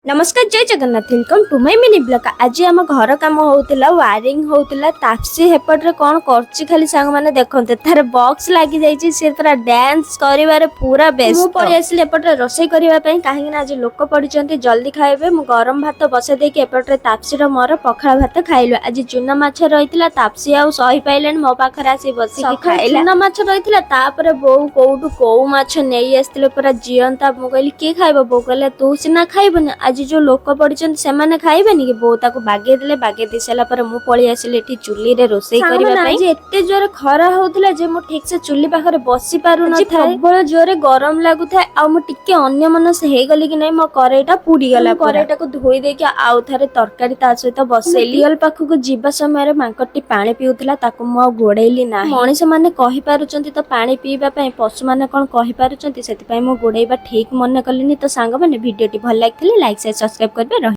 ନମସ୍କାର, ଜୟ Jagannath. Welcome to my mini vlog. ଆଜି ଆମ ଘର କାମ ହଉଥିଲା, ୱାରିଂ ହଉଥିଲା। ତାପସି ହେପଟରେ କଣ କରୁଛି ଖାଲି ସାଙ୍ଗମାନେ ଦେଖନ୍ତୁ। ତାର ବକ୍ସ ଲାଗି ଯାଇଛି, ସେ ପୁରା ଡ୍ୟାନ୍ସ କରିବାରେ ପୁରା ବେଷ୍ଟ। ମୁଁ ପଳେଇ ଆସିଲି ଏପଟରେ ରୋଷେଇ କରିବା ପାଇଁ, କାହିଁକି ନା ଆଜି ଲୋକ ପଡିଛନ୍ତି, ଜଲ୍ଦି ଖାଇବେ। ମୁଁ ଗରମ ଭାତ ବସେଇ ଦେଇକି ଏପଟରେ ତାପସିର ମୋର ପଖାଳ ଭାତ ଖାଇଲୁ। ଆଜି ଚୁନା ମାଛ ରହିଥିଲା। ତାପସି ଆଉ ସହି ପାଇଲାନି, ମୋ ପାଖରେ ଆସି ବସିକି ଖାଇଲା। ଚୁନା ମାଛ ରହିଥିଲା, ତାପରେ ବୋଉ କୋଉଠୁ କୋଉ ମାଛ ନେଇ ଆସିଥିଲେ, ପୁରା ଜିଅନ୍ତା। ମୁଁ କହିଲି, "କିଏ ଖାଇବ?" ବୋଉ କହିଲା, "ତୁ ସିନା ଖାଇବୁନି, ଆଜି ଯୋଉ ଲୋକ ପଡିଛନ୍ତି ସେମାନେ ଖାଇବେନି କି?" ବୋଉ ତାକୁ ବାଗେଇ ଦେଲେ। ବାଗେଇ ଦେଇ ସାରିଲା ପରେ ମୁଁ ପଳେଇ ଆସିଲି ଏଠି ଚୁଲିରେ ରୋଷେଇ କରିବା ପାଇଁ। ଆଜି ଏତେ ଜୋରେ ଖରା ହଉଥିଲା ଯେ ମୁଁ ଠିକ ସେ ଚୁଲି ପାଖରେ ବସି ପାରୁନଥାଏ। ପ୍ରବଳ ଜୋରେ ଗରମ ଲାଗୁଥାଏ ଆଉ ମୁଁ ଟିକେ ଅନ୍ୟ ମନସ ହେଇଗଲି କି ନାଇଁ, ମୋ କରେଇଟା ପୁଡିଗଲା। କରେଇଟାକୁ ଧୋଇ ଦେଇକି ଆଉ ଥରେ ତରକାରୀ ତା ସହିତ ବସେଇଲି। ଟିଅଲ ପାଖକୁ ଯିବା ସମୟରେ ମାଙ୍କଡଟି ପାଣି ପିଉଥିଲା, ତାକୁ ମୁଁ ଆଉ ଗୋଡେଇଲି ନାହିଁ। ମଣିଷ ମାନେ କହିପାରୁଛନ୍ତି ତ ପାଣି ପିଇବା ପାଇଁ, ପଶୁମାନେ କଣ କହିପାରୁଛନ୍ତି? ସେଥିପାଇଁ ମୁଁ ଗୋଡେଇବା ଠିକ ମନେ କଲିନି। ତ ସାଙ୍ଗମାନେ, ଭିଡିଓଟି ଭଲ ଲାଗିଥିଲେ ଲାଇକ୍, ସେୟାର, ସବସ୍କ୍ରାଇବ କରିବେ। ରହି